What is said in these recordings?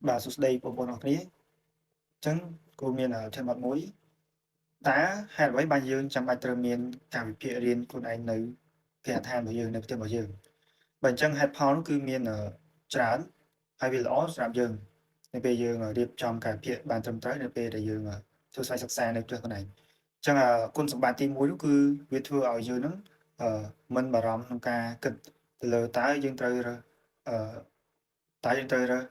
បាទសួស្តីបងប្អូនអរគ្នាអញ្ចឹងគូមានធម៌មួយតើហេតុអ្វីបានយើងចាំបាច់ត្រូវមានការវិភាគរៀនខ្លួនឯងនៅគេហដ្ឋានរបស់យើងនៅផ្ទះរបស់យើងបើអញ្ចឹងហេតុផលនោះគឺមានច្រើនហើយវាល្អសម្រាប់យើងនៅពេលយើងរៀបចំការវិភាគបានត្រឹមត្រូវនៅពេលដែលយើងធ្វើស្វ័យសិក្សានៅផ្ទះខ្លួនឯងអញ្ចឹងគុណសម្បត្តិទី1នោះគឺវាធ្វើឲ្យយើងនឹងមិនបារម្ភក្នុងការគិតទៅលើតើយើងត្រូវរើសអឺតើយើងត្រូវរើស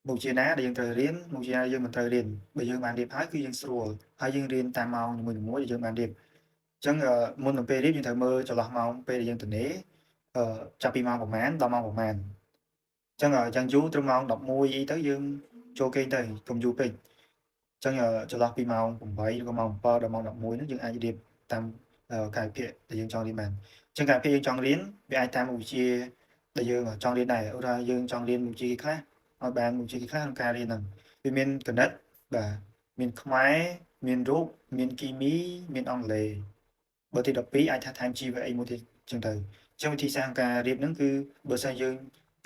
មុខវិជ្ជាណាដែលយើងត្រូវរៀនមុខវិជ្ជាណាយើងមិនត្រូវរៀនបើយើងបានរៀបហើយគឺយើងស្រួលហើយយើងរៀនតាមម៉ោងនីមួយៗដែលយើងបានរៀបអញ្ចឹងមុននឹងពេលរៀបយើងត្រូវមើលចន្លោះម៉ោងពេលដែលយើងទំនេរចាប់ពីម៉ោងប្រហែលដល់ម៉ោងប្រហែលអញ្ចឹងយ៉ាងយូរត្រឹមម៉ោង11អីទៅយើងចូលគេងទៅកុំយូរពេកអញ្ចឹងចន្លោះពីម៉ោង8ឬក៏ម៉ោង7ដល់ម៉ោង11ហ្នឹងយើងអាចរៀបតាមកាយវិភាគដែលយើងចង់រៀនបានអញ្ចឹងកាយវិភាគយើងចង់រៀនវាអាចតាមមុខវិជ្ជាដែលយើងចង់រៀនដែរឧទាហរណ៍យើងចង់រៀនមុខវិជ្ជាខ្លះឲ្យបានមុខវិជ្ជាខ្លះក្នុងការរៀនហ្នឹងវាមានគណិតបាទមានខ្មែរមានរូបមានគីមីមានអង់គ្លេសបើទី12អាចថាថែមជីវៈអីមួយទៀតចឹងទៅអញ្ចឹងវិធីសាស្ត្រការរៀបហ្នឹងគឺបើសិនយើង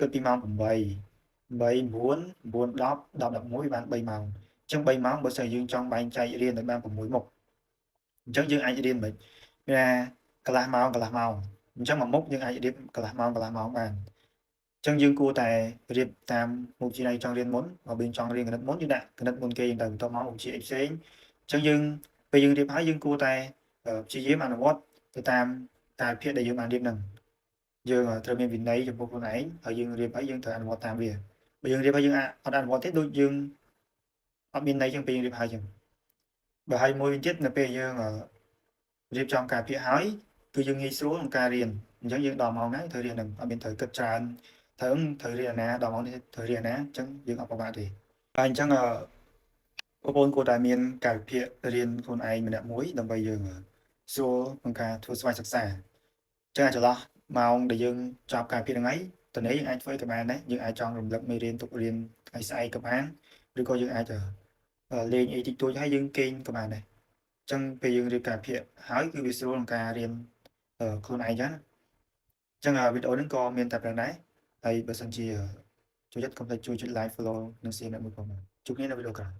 គិតពីម៉ោង8 8 9 9 10 10 11បាន3ម៉ោងអញ្ចឹង3ម៉ោងបើសិនយើងចង់បែងចែករៀនឲ្យបាន6មុខអញ្ចឹងយើងអាចរៀនមិនមានថាកន្លះម៉ោងកន្លះម៉ោងអញ្ចឹងមួយមុខយើងអាចរៀបកន្លះម៉ោងកន្លះម៉ោងបានអញ្ចឹងយើងគួរតែរៀបតាមមុខវិជ្ជាណាចង់រៀនមុនបើយើងចង់រៀនគណិតមុនយើងដាក់គណិតមុនគេយើងទៅបន្ទាប់មកមុខវិជ្ជាអីផ្សេងអញ្ចឹងយើងពេលយើងរៀបហើយយើងគួរតែព្យាយាមអនុវត្តទៅតាមតែភាគដែលយើងបានរៀបហ្នឹងយើងត្រូវមានវិន័យចំពោះខ្លួនឯងហើយយើងរៀបហើយយើងត្រូវអនុវត្តតាមវាបើយើងរៀបហើយយើងអត់អនុវត្តទេដូចយើងអត់មានន័យចឹងពេលយើងរៀបហើយចឹងបើហើយមួយវិញទៀតនៅពេលយើងរៀបចំការភាគហើយគឺយើងងាយស្រួលក្នុងការរៀនអញ្ចឹងយើងដល់ម៉ោងណាត្រូវរៀនហ្នឹងអត់មានត្រូវគិតច្រើនត្រូវត្រូវរៀនអាណាដល់ម៉ោងនេះត្រូវរៀនអាណាអញ្ចឹងយើងអត់ពិបាកទេហើយអញ្ចឹងបងប្អូនគួរតែមានការវិភាគរៀនខ្លួនឯងម្នាក់មួយដើម្បីយើងស្រួលក្នុងការធ្វើស្វ័យសិក្សាអញ្ចឹងអាចចន្លោះម៉ោងដែលយើងចប់ការវិភាគហ្នឹងឯងតនេះយើងអាចធ្វើក៏បានដែរយើងអាចចង់រំលឹកមេរៀនទុករៀនថ្ងៃស្អែកក៏បានឬក៏យើងអាចលេងអីតិចតួចហើយយើងគេងក៏បានដែរអញ្ចឹងពេលយើងរៀបការវិភាគហើយគឺវាស្រួលក្នុងការរៀនខ្លួនឯងចឹងណាអញ្ចឹងវីដេអូនេះក៏មានតែប៉ុណ្្នឹងដែរហើយបើសិនជាចូលចិត្តកុំភ្លេចជួយចុច like, follow និង share អ្នកមួយផងបាទជួបគ្នានៅវីដេអូក្រោយ។